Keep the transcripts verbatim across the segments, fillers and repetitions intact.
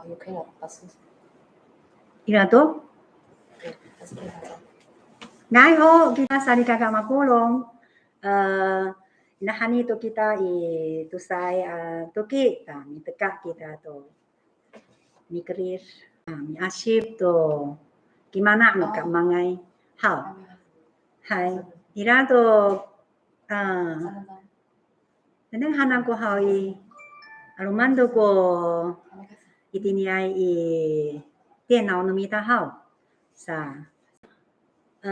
有可以了，老师。 Ira to? Nga'ay ho kita salikaka mapolong. E, inahani to kita i tosaay a toki, ta miteka kita to mikerid, a, miasip to kimana' no kamangay haw. Hay, ira to, a, nengneng han ako haw i, 'aloman to ko itiniay i 电脑 no mita haw. Sa, e,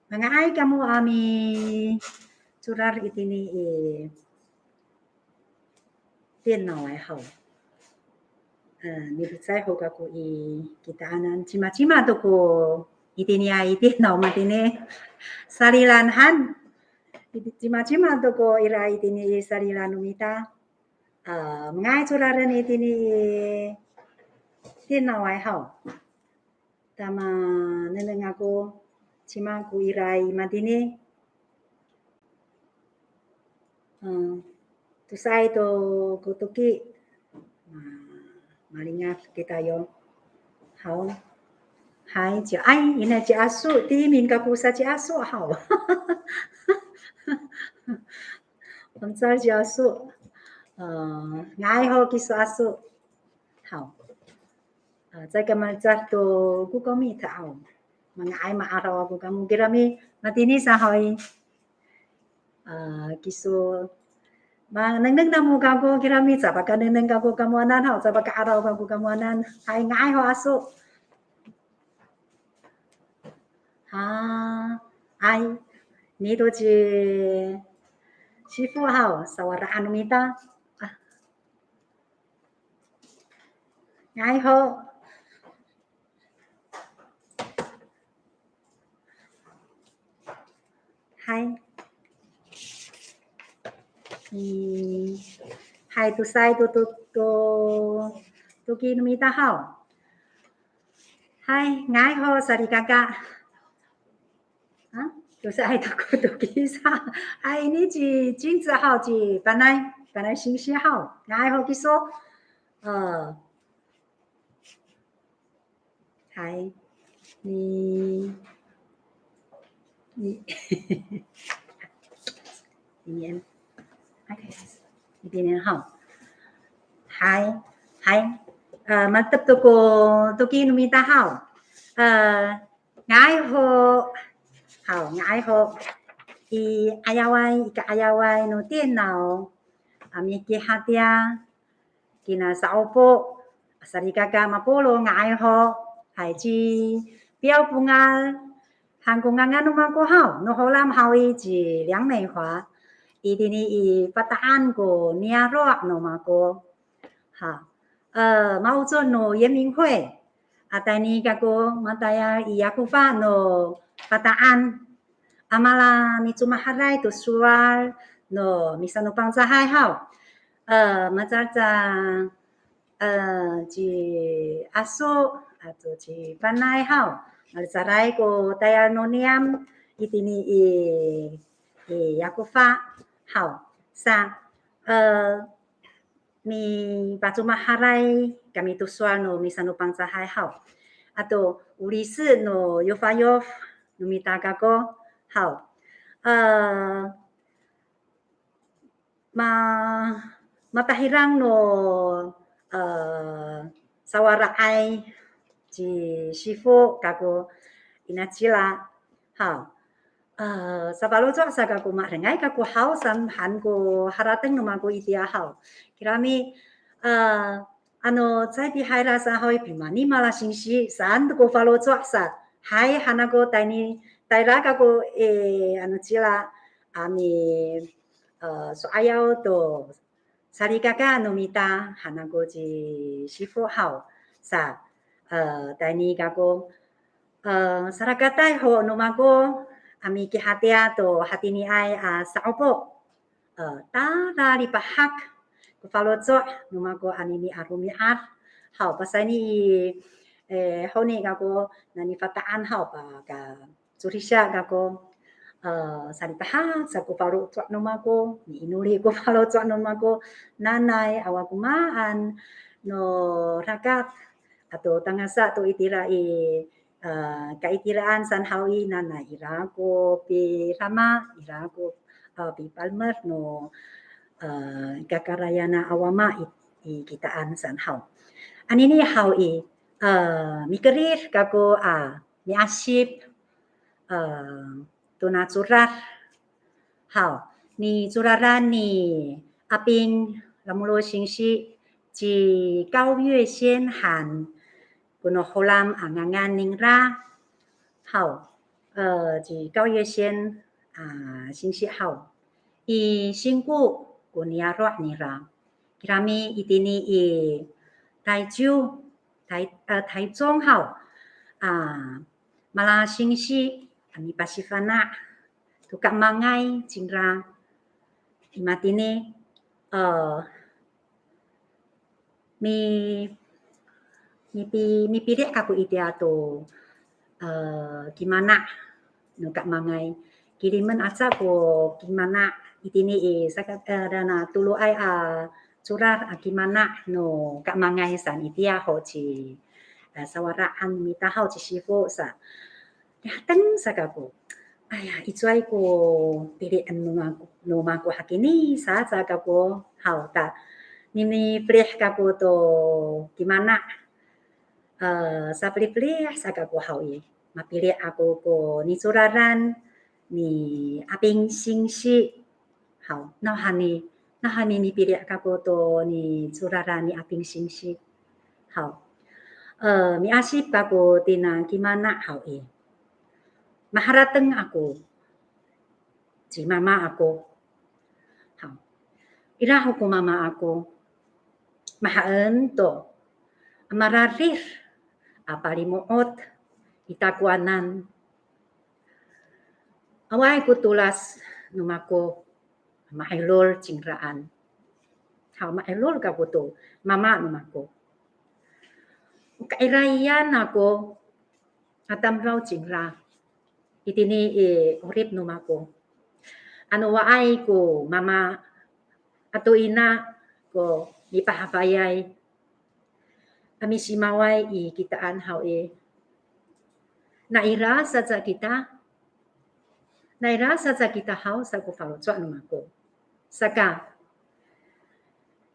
manga'ay kamo a micodad itini i 电脑 ay haw. E, midocay ho kako i kitaanan, cimacima to ko itiniay i 电脑 matini. Salilan han. Cimacima to ko ira itini i salilan no mita. A, manga'ay codaden itini i 电脑 ay haw. Tama nengneng ako, cima ko iraay matini. E, tosaay to ko toki. Ma, malingad kita yo. Haw. Hay, ci, ay, ina ci Aso, timin kako sa ci Aso haw. Fangcal ci Aso. E, nga'ay ho kiso Aso. Haw. A, caay ka malecad to Google Meet haw. Manga'ay ma'araw ako kamo kirami, matini sa haw i. A, kiso, manengneng namo kako kirami, caay pakanengneng kako kamo anan haw, caay paka'araw kako kamo anan. Hay, nga'ay ho Aso. Ha, ay, nito ci Sifo haw, sawaraan no mita. A, nga'ay ho. Hay. Hmm. Hay, tosaay to, to, to, toki no mita haw. Hay, nga'ay ho salikaka. Ha? Tosaay to ko toki sa. Hay, ini ci 金子 haw, ci Panay, Panay singsi haw. Nga'ay ho kiso. E, hay. Ni, ni, ini, okay. Itini haw. Hay, hay. E, matep to ko toki no mita haw. E, nga'ay ho. Haw, nga'ay ho. I 'ayaway, i ka'ayaway no 电脑. A, mikihatiya kina sa'opo, salikaka mapolong nga'ay ho, hay ci Piyaw Pongal, han ko ngangan no mako haw, no Holam haw i ci 梁美华, itini i Fata'an ko niyaro' no mako. Ha, e, maocor no 原民会, a, tayni kako matayal i Yakofa no Fata'an. A mala micomahaday to sowal no misanoPangcahay haw. E, malecad, e, ci Aso ato ci Panay haw. Malecaday ko tayal no niyam itini i, i Yakofa haw. Sa, e, mipacomahaday kami to sowal no misanoPangcahay haw. Ato o 理事 no yofayof no mita kako haw. E, ma, matahidang no, e, sawara'ay ci Sifo kako inacila haw. E, safaloco' sa kako, marengay kako haw saan han ko harateng no mako itiya haw. Kirami, e, ano caay pihayra sa haw i, pimanimala singsi saan to ko faloco' sa. Hay, han ako tayni, tayra kako i, ano cila a mi, e, so'ayaw to salikaka no mita, han ako ci Sifo haw. Sa, e, tayni kako, e, sarakatay ho no mako a mikihatiya to hatiniay a sa'opo. E, tada lipahak ko faloco' no mako anini a romi'ad haw. Pasayni i, e, honi kako nani Fata'an haw, paka codisiya kako, e, salipahak sa ko faloco' no mako, miinoli ko faloco' no mako, nanay awa ko maan no rakat ato tangasa to itira i, eh, kaitiraan san haw i, nanay ira ko pilama, ira ko, eh, pipalmer no, eh, kakarayan a wama i, i kitaan san haw. Anini haw i, eh, mikerid kako a miasip, eh, tona codad haw, nicodadan ni Aping Lamolo singsi ci Kaoyesen han ko no Holam a ngangan ningra haw, eh, ci Kaoyesen a singsi haw. I Singko ko niyaro' nira. Kirami itini i Tayciw, Tay, eh, Taycong haw. A, mala singsi a mipasifana' to kamangay cingra i matini, eh, mi, mipi, mipili' kako itiya to, eh, kimana' no kamangay. Kilimen aca ko kimana' itini i saka, eh, dana toloay a codad a kimana' no kamangay san itiya ho ci, eh, sawaraan mita haw ci sifo sa. Nihateng sa kako. Aya, icowaay ko pilien no mako, no mako hakini sa, sa kako haw ta. Mimipelih kako to kimana', eh, sapelipelih sa kako haw i. Mapili' ako ko nicodadan ni Aping singsi haw. Nawhani, nawhani mipili' kako to nicodadan ni Aping singsi haw. Eh, miasip kako tina kimana' haw i. Maharateng ako ci mama ako haw. Ira ho ko mama ako, mahaen to a mararid a palimo'ot i takowanan. Awaay ko tolas no mako, ma'ilol cingraan haw. Ma'ilol kako to mama no mako. O kairayan ako a tamdaw cingra itini i 'orip no mako. Ano awaay ko mama ato ina ko mipahafayay a misimaway i kitaan haw i. Naira saca kita, naira saca kita haw sa ko faloco' no mako. Saka,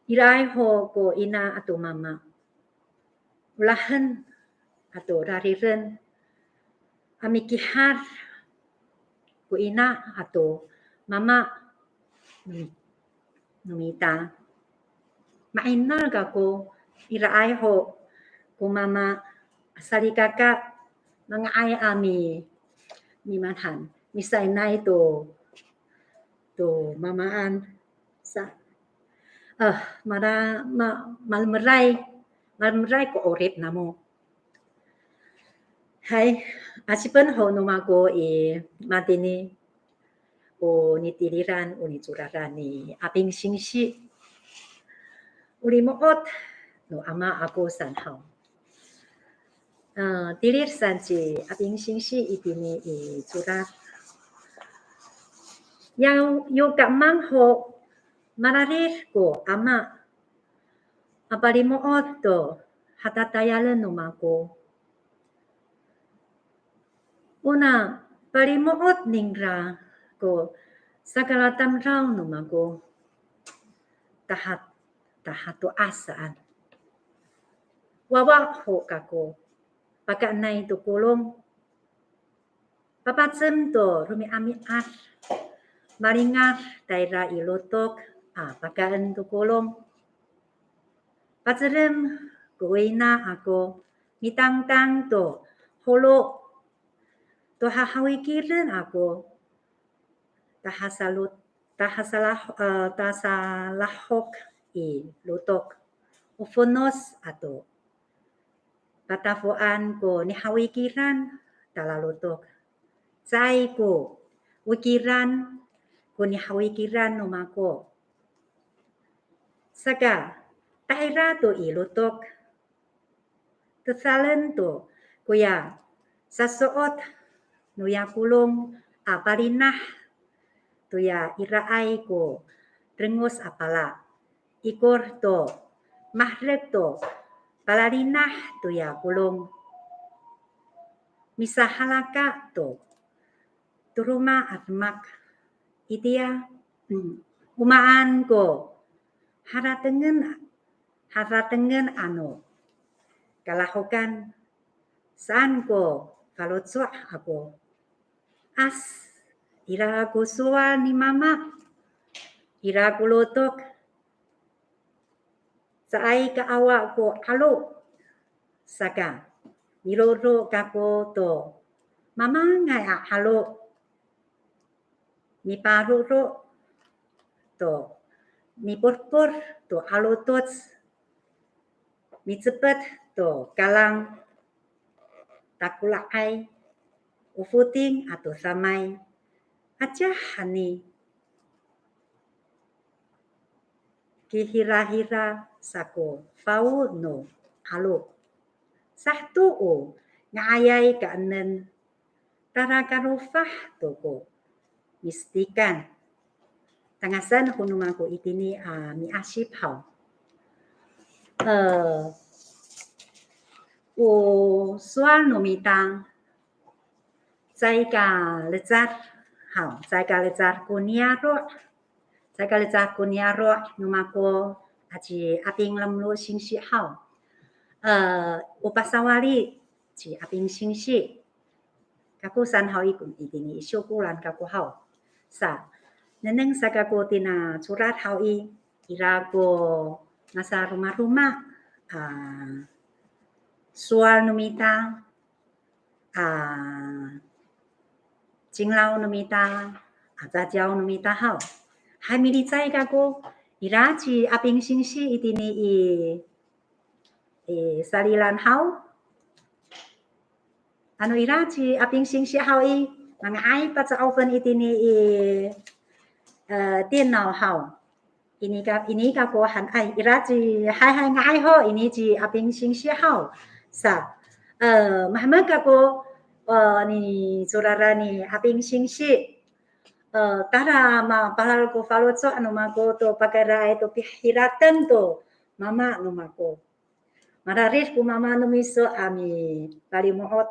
iraay ho ko ina ato mama, olahen ato rariden a mikihar ko ina ato mama no mita. Ma'inal kako iraay ho ko mama a salikaka manga'ay a mi, mimanan, misainay to, to mamaan sa, eh, mala, ma, malemeray, malemeray ko 'orip namo. Hay, asipen ho no mako i matini o nitilidan, o nicodadan ni Aping singsi. O limo'ot no ama ako san haw. Eh, tilid san ci Aping singsi itini i codad. Ya, yo kamang ho mararid ko ama a palimo'ot to hatatayalen no mako. Ona palimo'ot ningra ko sakalatamdaw no mako. Tahat, tahato'as saan. Wawa ho kako, pakaenay to kolong. Papacem to romi'ami'ad, malingad tayra i lotok a pakaen to kolong. Pacerem ko wina ako, mitangtang to holo, to hahawikiren ako, tahasalot, tahasalah, eh, tasalahok i lotok, o fonos ato patafoan ko nihawikiran talalotok. Caay ko wikiran ko nihawikiran no mako. Saka, tayra to i lotok. Tesalen to koya saso'ot noya kolong a palinah toya iraay ko rengos a pala. Ikor to maherek to palalinah toya polong. Misahalaka to to roma a demak. Itiya, mm, o maan ko haratengen, haratengen ano kalahokan, saan ko faloco' ako. As, ira ko sowal ni mama, ira ko lotok, caay ka awa ko 'alo. Saka, miroro kako to mamangay a 'alo. Miparoro to, miporpor to 'alotoc. Micepet to kalang, takola'ay, o foting ato samay. Aca hani kihirahira sa ko fao no 'alo. Saheto o nga'ayay kaenen, tara karofah to ko mistikan. Tangasan ho no mako itini a miasip haw. E, o sowal no mita, caay ka lecad haw, caay ka lecad ko niyaro', caay ka lecad ko niyaro' no mako aci Aping Lemlo singsi haw. E, o pasawali ci Aping singsi. Kako saan haw i, ko itini i Siwkolan kako haw. Sa, nengneng sa kako tina codad haw i, ira ko masaromaroma a sowal no mita, a cingraw no mita, a caciyaw no mita haw. Hay milicay kako, ira ci Aping singsi itini i, i salilan haw. Ano ira ci Aping singsi haw i, manga'ay paca'ofen itini i, e, 电脑 haw. Ini ka, ini kako han, ay, ira ci, hay hay nga'ay ho, ini ci Aping singsi haw. Sa, e, mahemek kako, e, nicodadan ni Aping singsi. E, tara mapalal ko faloco' no mako to pakayraay to pihirateng to mama no mako. Mararid ko mama no miso a mipalimo'ot.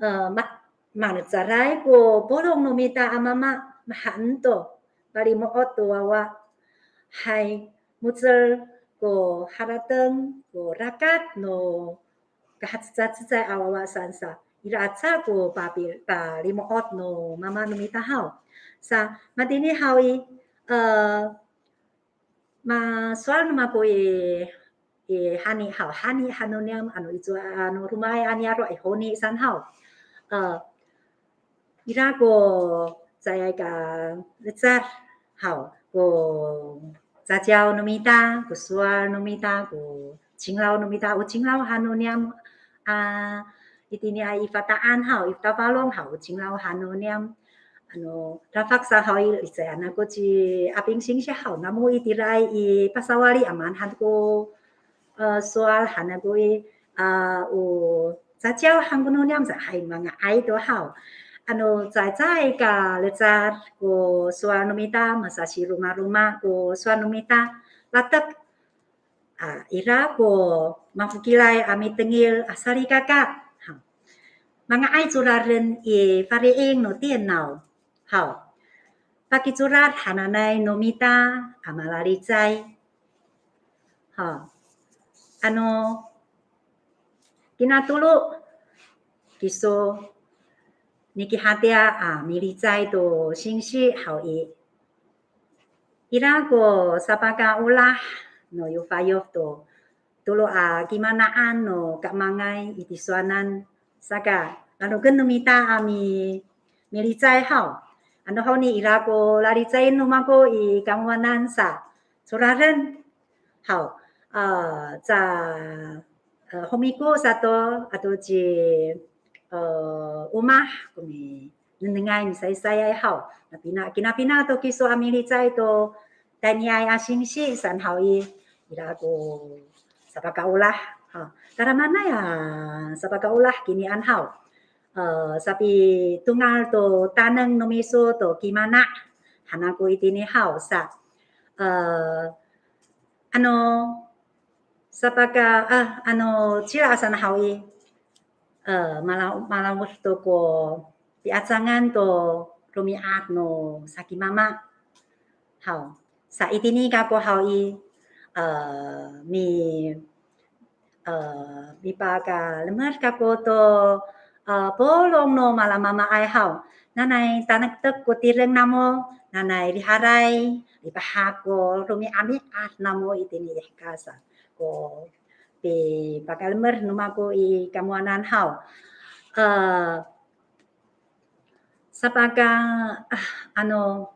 E, ma, malecaday ko polong no mita a mama, mahaen to palimo'ot to wawa. Hay, mo^cel ko harateng ko rakat no kahacecacecay a wawa saan sa, ira aca ko papi, palimo'ot no mama no mita haw. Sa, matini haw i, e, masowal no mako i, i Hani haw, Hani han no niyam, ano icowa, ano romaay a niyaro' i Honi saan haw. E, ira ko caay ka lecad haw, ko caciyaw no mita, ko sowal no mita, ko cingraw no mita, o cingraw han no niyam, a, itini a i Fata'an haw, i Tafalong haw, o cingraw han no niyam. Ano, dafak sa haw i, licayan ako ci Aping singsi haw, namo itiraay i pasawali a maan han ko, e, sowal han ako i, a, o caciyaw han ko no niyam sa, hay manga'ay to haw. Ano, caay caay ka lecad ko sowal no mita, masasiromaroma ko sowal no mita, latek a, ira ko mafokilay a mitengil a salikaka. Ha. Manga'ay codaden i fali'ing no 电脑 haw. Pakicodad hananay no mita a malalicay. Ha. Ano, kinatolo kiso nikihatiya a milicay to singsi haw i. Ira ko sapakaolah no yofayof to tolo a kimana'an no kamangay i tisowanan, saka, ano, ken no mita a mi, milicay haw. Ano haw ni ira ko lalicayen no mako i kamowanan sa, codaden haw, a, ca, a, homiko sato, ato ci, a, omah ko minengnengay misaysayay haw. Na pina, kinapina to kiso a milicay to tayniay a singsi saan haw i, ira ko sapakaolah. Ha, tadamaanay a sapakaolah kinian haw. E, sapitongal to taneng no miso to kimana' han ako itini haw sa. E, ano, Sapaka, a, ano, cila saan haw i, e, mala-, malawod to ko piacangan to romi'ad no saki mama haw. Sa itini kako haw i, e, mi, e, mipakalemed kako to, e, polong no malamamaay haw. Nanay tanektek ko tireng namo, nanay rihaday, lipahak ko romi'ami'ad namo itini i hekal sa ko pipakalemed no mako i kamoanan haw. E, sapaka, a, ano,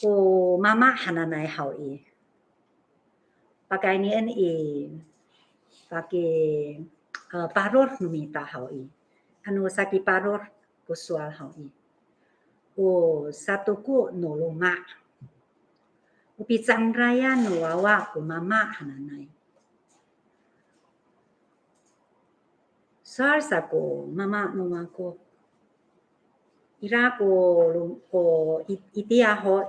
ko mama hananay haw i, pakaynien i, paki, e, parod no mita haw i. Ano saki parod ko sowal haw i, o satoko no loma'. O picangrayan no wawa ko mama hananay. Sowal sa ko mama no mako. Ira ko, ko i-, itiya ho,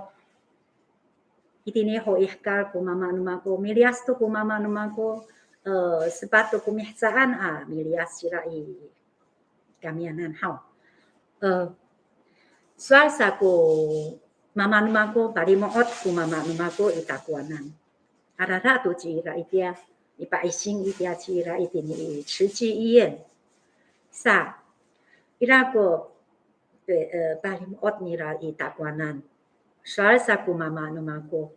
itini ho i hekal ko mama no mako. Miliyas to ko mama no mako, e, sepat to ko mihecaan a miliyas cira i kamiyanan haw. E, sowal sa ko mama no mako, palimo'ot ko mama no mako i takowanan. Arara to cira itiya, i paising itiya cira itini i 慈济医院. Sa, ira ko, e, e, palimo'ot nira i takowanan. Sowal sa ko mama no mako.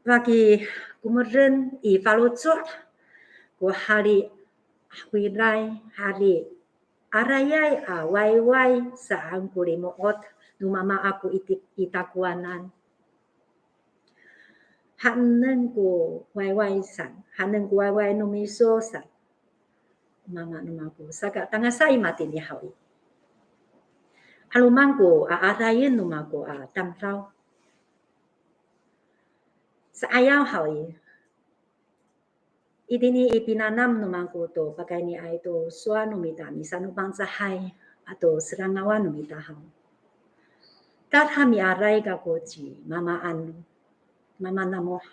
Maki komeden i faloco' ko hali hawiray, hali arayay a wayway saan ko limo'ot no mama ako i ti-, i takowanan. Haenen ko wayway san, haenen ko wayway no miso san. Mama no mako, saka tangasa i matini haw i. 'Aloman ko a arayen no mako a tamdaw. Sa'ayaw haw i. Itini i pinanam no mako to pakayniay to sowal no mita misano Pangcahay ato serangawan no mita haw. Tada miaray kako ci mamaan, mama namoh.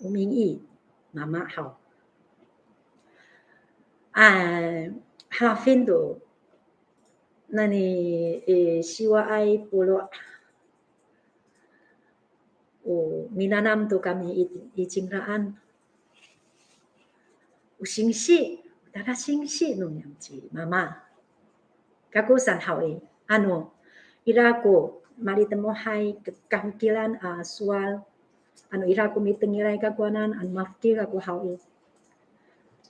O Ming i, mama haw. A, halafin to, nani, e, siwaay polo'. O minanam to kami i, i cingraan. O singsi, tada singsi no niyam ci mama. Kako san haw i, ano, ira ko malitemohay ka-, kafokilan a sowal, ano ira ko mitengilay kakowanan, ano mafokil kako haw i.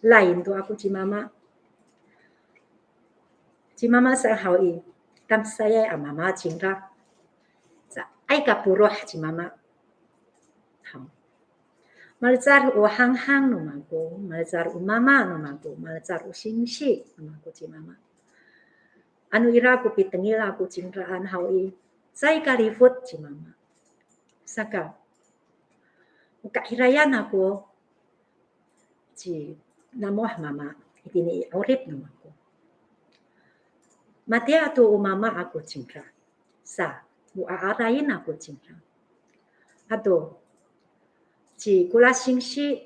Lain to ako ci mama. Ci mama sa haw i, tamsayay a mama cingra. Sa, ay ka poloh ci mama. Haw. Malecad o hanghang no mako, malecad o mama no mako, malecad o singsi no mako ci mama. Ano ira ko pitengil ako cingraan haw i, caay ka lifot ci mama. Saka, o kahirayan ako, ci namoh mama, itini i 'orip no mako. Matiya to o mama ako cingra. Sa, o aarayen ako cingra. Ato, ci Kolas singsi,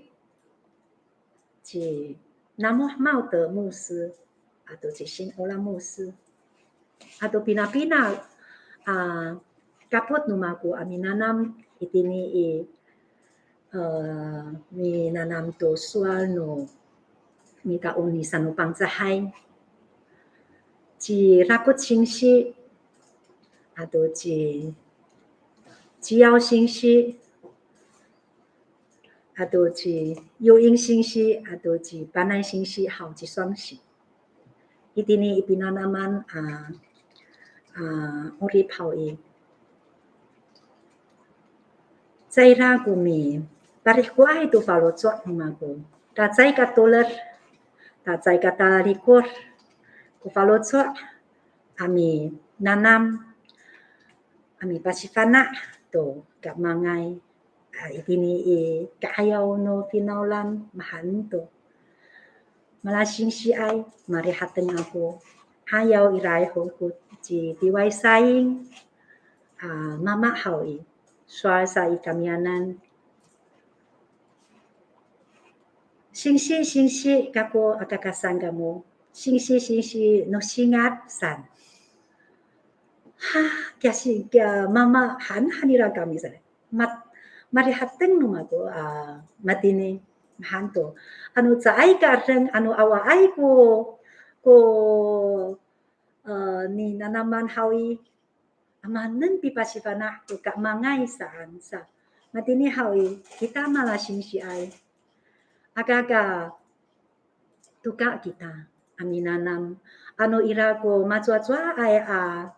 ci Namoh Mao de 牧师, ato ci Sin Ola 牧师. Ato pinapina, a, kapot no mako a minanam itini i, e, minanam to sowal no mita o nisano Pangcahay. Ci Rakot singsi, ato ci, ci Yaw singsi, ato ci Yoing singsi, ato ci Panay singsi, haw ci Sowangsi. Itini i pinanaman a, a, 'orip haw i. Caira ko miparikoay to faloco' no mako. Ta caay ka toled, ta caay ka talikor ko faloco' a minanam, a mipasifana' to kamangay. A, itini i ka'ayaw no finawlan mahaen to. Malasingsiay, marihateng ako. 'Ayaw iraay ho ko ci Tiway Saying, a, mama haw i. sowal sa i kamiyanan. Singsi, singsi, kako aka kasang kamo. Singsi, singsi, no singad san. Ha, kiya si, kiya mama han han ira kami sa. Mat, marihateng no mako, a, matini han to. Ano caay ka reng, ano awaay ko, ko, e, ninanaman haw i, a, maneng pipasifana' to kamangay saan sa. Matini haw i, kita malasingsiay. Aka ka toka kita a minanam. Ano ira ko macowacowaay a,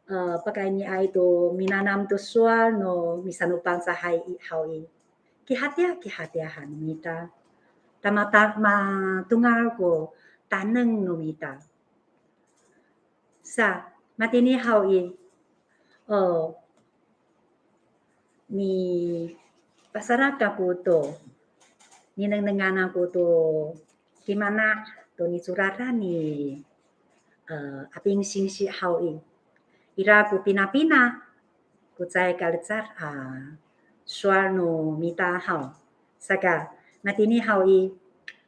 e, pakayniay to minanam to sowal no misanoPangcahay i haw i, kihatiya, kihatiya han no mita. Ta mata, matongal ko taneng no mita. Sa, matini haw i, o, nipasarak kako to, ninengnengan ako to kimana' to nicoraran ni, e, Aping singsi haw i. Ira ko pinapina ko caay kalecad a sowal no mita haw. Saka, matini haw i,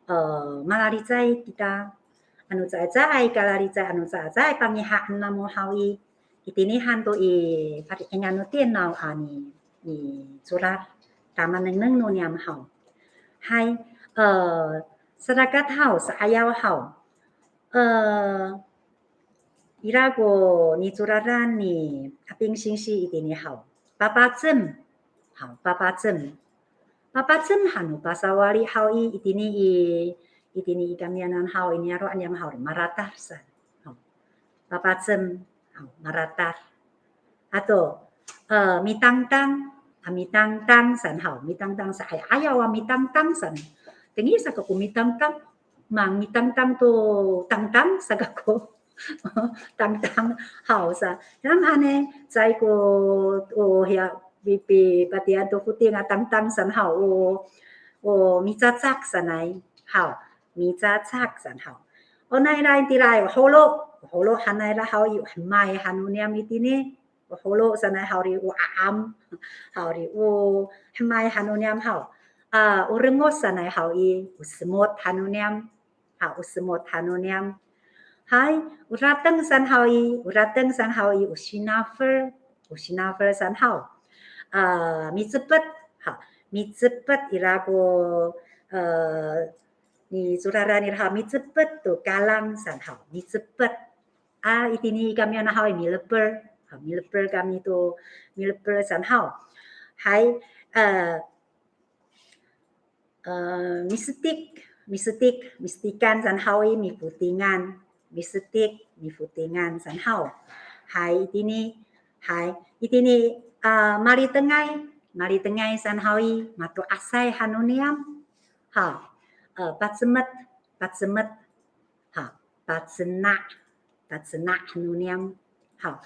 e, malalicay kita, ano caay, caay kalalicay, ano caay, caay pangiha namo haw i, itini han to i fadi'ingan no tinaw a ni, nicorar, ta manengneng no niyam haw. Hay, e, sarakat haw, sa'ayaw haw. E, ira ko nicoraran ni Aping singsi itini haw. Papacem. Haw, papacem. Papacem han no pasawali haw i, itini i, itini i kamiyanan haw i niyaro' niyam haw i, maratar san. Haw. Papacem, haw, maratar. Ato, e, mitangtang, a, mitangtang san haw, mitangtang sa, ay, ayaw a mitangtang san. Tengiz sa kako mitangtang, mang mitangtang to tangtang sa kako. Tangtang haw sa. Nam hane, caay ko, o, hiya, pipi, patian to foting a tangtang san haw, o, o, micacak sanay haw, micacak san haw. O nai ira itiraay, o holo', o holo' hanay ira haw i, o hemay han no niyam itini, o holo' sanay haw ri, o 'a'am haw ri, o hemay han no niyam haw. A, o rengos sanay haw i, o semot han no niyam. Haw, o semot han no niyam. Hay, o rateng san haw i, o rateng san haw i, o sinafel, o sinafel san haw. A, micepet, haw, micepet ira ko, e, nicoraran ira haw, micepet to kalang san haw, micepet. A, itini i kamiyanan haw i, milepel. Haw, milepel kami to, milepel san haw. Hay, e, e, misetik, misetik, misetikan san haw i, mifotingan. Misetik, mifotingan san haw. Hay, itini, hay, itini, e, malitengay, malitengay san haw i, mato'asay han no niyam. Haw, e, pacemet, pacemet. Haw, pacena', pacena' han no niyam. Haw,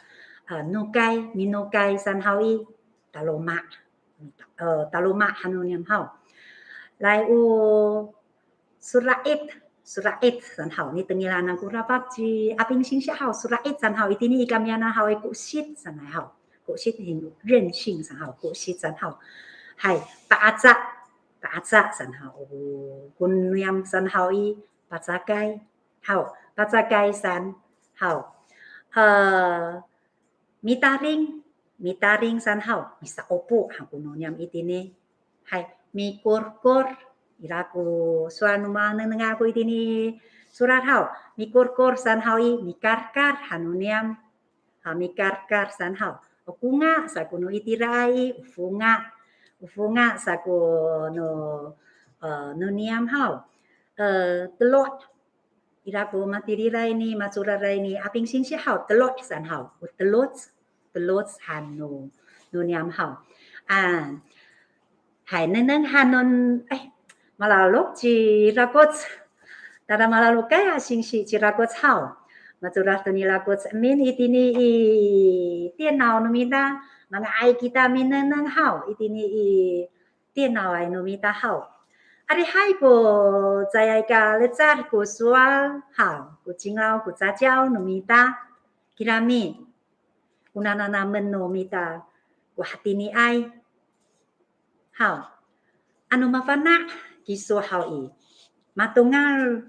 a, nokay, minokay san haw i, taloma'. E, taloma' han no niyam haw. Lay o, sora'it, sora'it san haw. Nitengilan ako rafak ci Aping singsi haw, sora'it san haw. Itini i kamiyanan haw i, kosit sanay haw. Kosit, 很任性 san haw, kosit san haw. Hay, pa'aca, pa'aca san haw. O, ko niyam san haw i, pacakay. Haw, pacakay san. Haw. E, mitaring, mitaring san haw. Misa'opo han ko no niyam itini. Hay, mikorkor. Ira ko sowal no manengneng ako itini sowal haw. Mikorkor san haw i, mikarkar han no niyam. Haw, mikarkar san haw. O konga sa ko no itiraay, o fonga. O fonga sa ko no, e, no niyam haw. E, telo'. Ira ko matiriray ni, macoraray ni Aping singsi haw, telo' san haw. O teloc, teloc han no, no niyam haw. A, hay, nengneng han no, e, malalok ci Rakoc. Tada malalokay a singsi ci Rakoc haw. Macorad to ni Rakoc emin itini i tinaw no mita, manga'ay kita minengneng haw, itini i tinaw ay no mita haw. Adihay ko caay ka lecad ko sowal haw, ko cinglaw, ko caciyaw no mita. Kirami, o nananamen no mita ko hatiniay haw. Ano mafana' kiso haw i, matongal,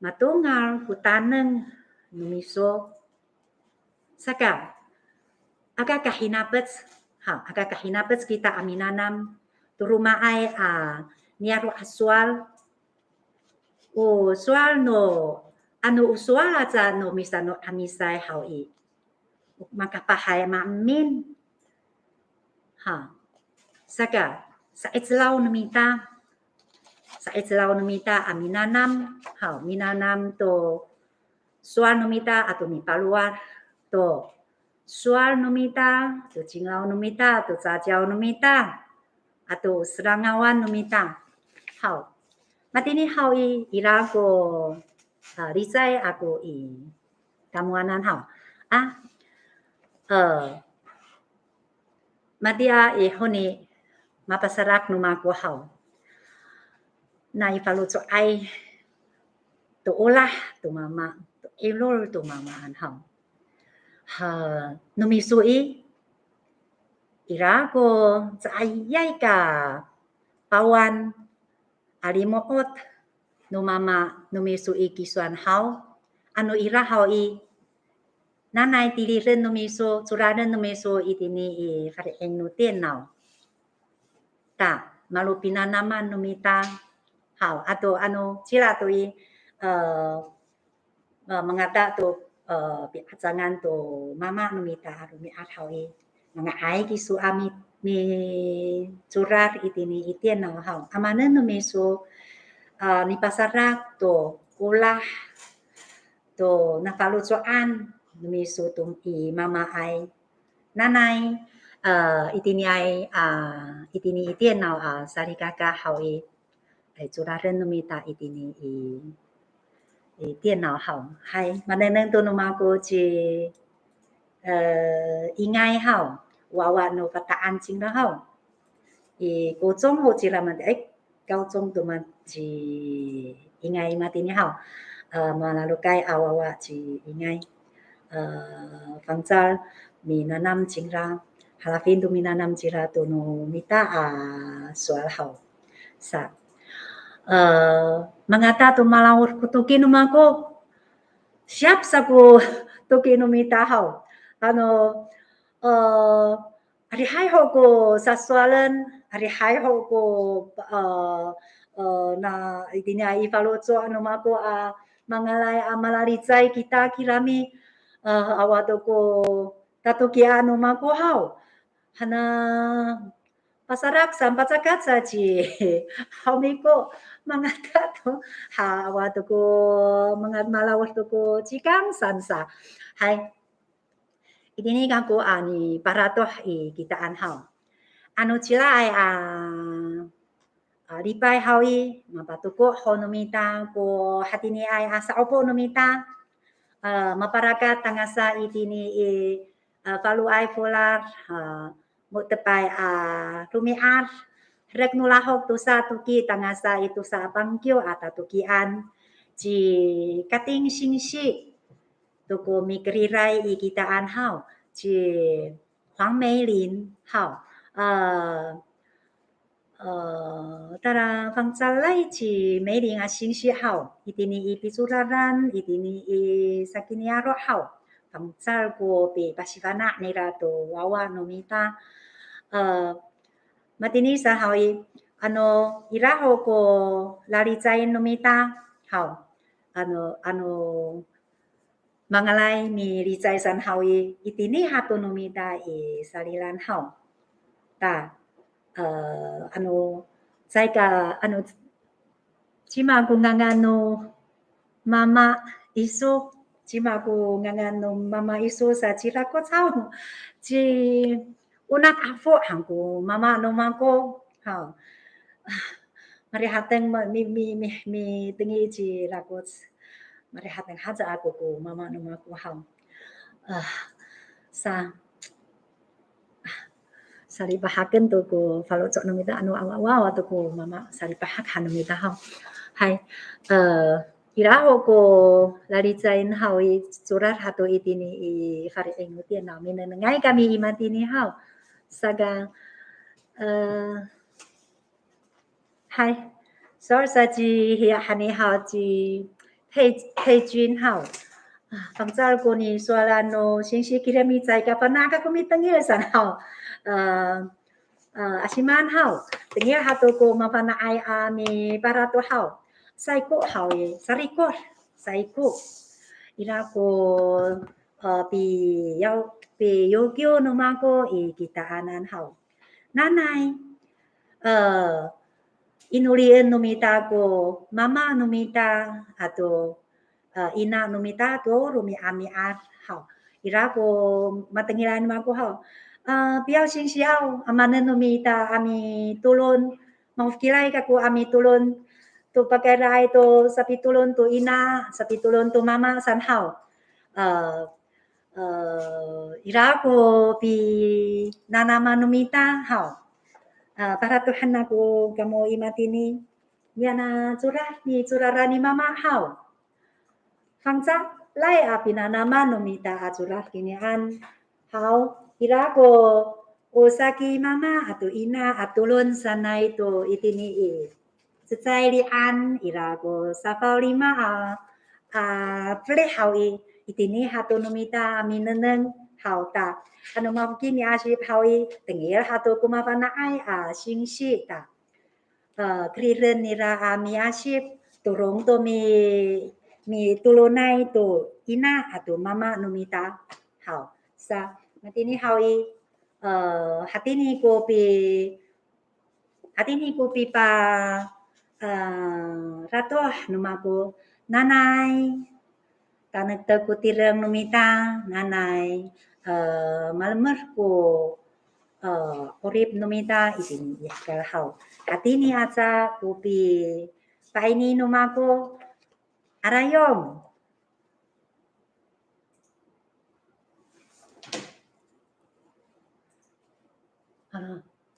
matongal ko taneng no miso. Saka, aka kahinapec, ha, aka kahinapec kita a minanam to romaay a niyaro' a sowal. O sowal no, ano o sowal aca no misano'amisay haw i, makapahay maemin. Ha. Saka, sa'icelaw no mita, sa'icelaw no mita a minanam, ha, minanam to sowal no mita ato mipalowad to sowal no mita, to cinglaw no mita, to caciyaw no mita, ato serangawan no mita haw. Matini haw i, ira ko, a, licay ako i tamowanan haw. A, e, matiya i honi mapasarak no mako haw. Nai faloco'ay to olah to mama, to 'ilol to mamaan haw. Ha, no miso i, ira ko caayay ka pawan a limo'ot no mama no miso i kisoan haw. Ano ira haw i, nanay tiliden no miso, coraden no miso itini i fadi'ing no tinaw. Ta, malo pinanaman no mita haw, ato ano cila to i, e, e, mangata to, e, pi'acangan to mama no mita a romi'ad haw i, manga'ay kiso a mi, micodad itini i tinaw haw. A maanen no miso, e, nipasadak to olah to nafaloco'an no miso to i mamaay. Nanay, e, itiniay, a, itini i tinaw a salikaka haw i, ay, coraden no mita itini i, i tinaw haw. Hay, manengneng to no mako ci, e, Ingay haw, wawa no Fata'an cingra haw. I 国中 ho cira mati, ay, 高中 to ma ci Ingay matini haw. E, malalokay a wawa ci Ingay. E, fangcal minanam cingra, halafin to minanam cira to no mita a sowal haw. Sa, e, mangata to malawod ko toki no mako. Siyap sa ko toki no mita haw. Ano, e, adihay ho ko sasowalen, adihay ho ko, e, e, na, itini a i faloco' no mako a mangalay a malalicay kita kirami, e, awa to ko tatokian no mako haw. Hana, pasadak san, pacakat sa ci, haw miko, mangata to, ha, awa to ko, manga, malawod to ko cikang san sa. Hay. Itini kako a niparatoh i kitaan haw. Ano cilaay a, a, lipay haw i, mapatoko ho no mita ko hatiniay a sa'opo no mita. A, maparakat tangasa itini i, a, faloay folad, a, mo^tepay a romi'ad. Herek no lahok tosa toki tangasa i tosa a pangkiw a tatokian. Ci Kating singsi to ko mikeriday i kitaan haw, ci Huang Meilin haw. A, a, tala fangcalay ci Meilin a singsi haw, itini i picodadan, itini i sakiniyaro' haw. Fangcal ko pipasifana' nira to wawa no mita. A, matini sa haw i, ano, ira ho ko lalicayen no mita haw. Ano, ano, mangalay milicay san haw i, itini hato no mita i salilan haw. Ta, e, ano, caay ka, ano, cima ko ngangan no mama iso, cima ko ngangan no mama iso sa ci Rakoc haw. Ci Onak Afo han ko mama no mako haw. Marihateng ma, mi, mi, mi, mitengil ci Rakoc. Marihateng haca ako ko mama no mako haw. A, sa, salipahaken to ko faloco' no mita, ano awawa to ko mama, salipahak han no mita haw. Hay, e, ira ho ko lalicayen haw i, codad hato itini i fari'ing no tinaw, minengnengay kami i matini haw. Saka, eh, hay. Sowal sa ci hiya hani haw ci 佩, 佩君 haw. A, fangcal ko nisowalan no singsi kirami caay ka fana' kako mitengil saan haw. Eh, eh, asimaan haw. Tengil hato ko mafana'ay a miparatoh haw. Saiko haw i, sarikor. Saiko. Ira ko, eh, piyaw, piyokiw no mako i kitaanan haw. Nanay, eh, inolien no mita ko mama no mita ato, eh, ina no mita to romi'ami'ad haw. Ira ko matengilan mako haw. Eh, piyaw singsi haw, amanen no mita a mitolon, mafokilay kako a mitolon to pakayraay to sapitolon to ina, sapitolon to mama saan haw. Eh, eh, ira ko pinanaman no mita haw. Eh, paratohen ako kamo i matini. Yana corad ni coraran ni mama haw. Fangcalay a pinanaman no mita a corad kinian haw. Ira ko o saki mama ato ina a tolon sanay to itini i cecay li'an, ira ko safaw lima a, a felih haw i, itini hato no mita a minengneng haw ta. Ano mafoki miasip haw i, tengil hato ko mafana'ay a singsi ta. Eh, keriden nira a miasip, torong to mi, mitolonay to ina ato mama no mita haw. Sa, matini haw i, eh, hatini ko pi, hatini ko pipa, eh, ratoh no mako nanay. Tanektek ko tireng no mita, nanay, eh, malemed ko, eh, 'orip no mita itini i hekal haw. Hatini aca ko pi, paini no mako, arayom. Ah,